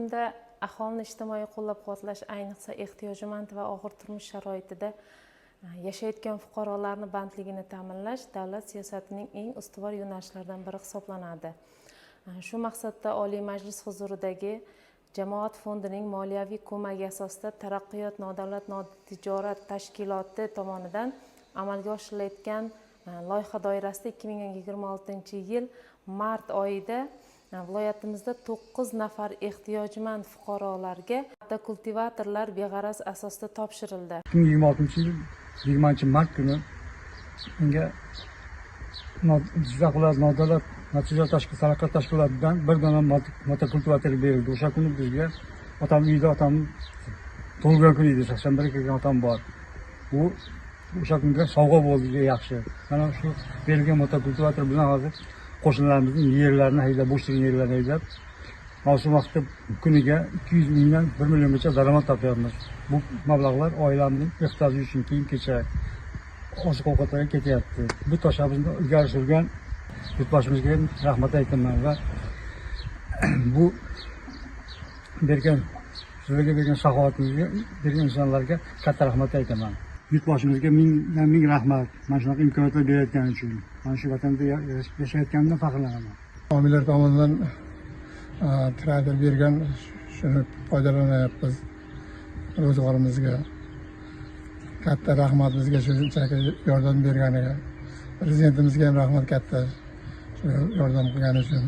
kunda aholini ijtimoiy qo'llab-quvvatlash, ayniqsa ehtiyojmand va og'ir turmush sharoitida yashayotgan fuqarolarni bandligini ta'minlash davlat siyosatining eng ustuvor yo'nalishlaridan biri hisoblanadi. Shu maqsadda Oliy Majlis huzuridagi Jamoat fondining moliyaviy ko'magi asosida Taraqqiyot nodavlat notijorat tashkiloti tomonidan amalga oshirilayotgan loyiha doirasida 2026-yil mart oyida viloyatimizda 9 nafar ehtiyojmand fuqarolarga kultivatorlar beg'araz asosda topshirildi. 2026 yil 20 mart kuni menga Jizzax viloyat nodavlat notijorat tashkil taraqqiyot tashkilotidan bir dona motokultivator berildi. O'sha kuni bizga otam uyida, otam tug'ilgan kuni edi, 81ga kirgan otam bor. U o'sha kunga sovg'a bo'ldi, juda yaxshi. Mana shu berilgan motokultivator bilan hozir qo'shnilarimizning yerlarini haydab, bo'sh turgan yerlarni haydab, mavsum vaqtida kuniga 200 mingdan 1 milliongacha daromad topyapmiz. Bu mablag'lar oilamning ehtiyoji uchun, kiyim kechak, oziq ovqatlarga ketyapti. Bu tashabbusni ilgari surgan yurtboshimizga rahmat aytaman va bu bergan, sizlarga bergan saxovatimizga bergan insonlarga katta rahmat aytaman. Yurtboshimizga mingdan ming rahmat, mana shunaqa imkoniyatlar berayotgani uchun. Mana shu vatanda yashayotganimdan faxrlanaman. Homiylar tomonidan traktor bergan, shuni foydalanyapmiz ro'zg'orimizga. Katta rahmat bizga shunchaki yordam berganiga. Prezidentimizga ham rahmat katta, shu yordam qilgani uchun.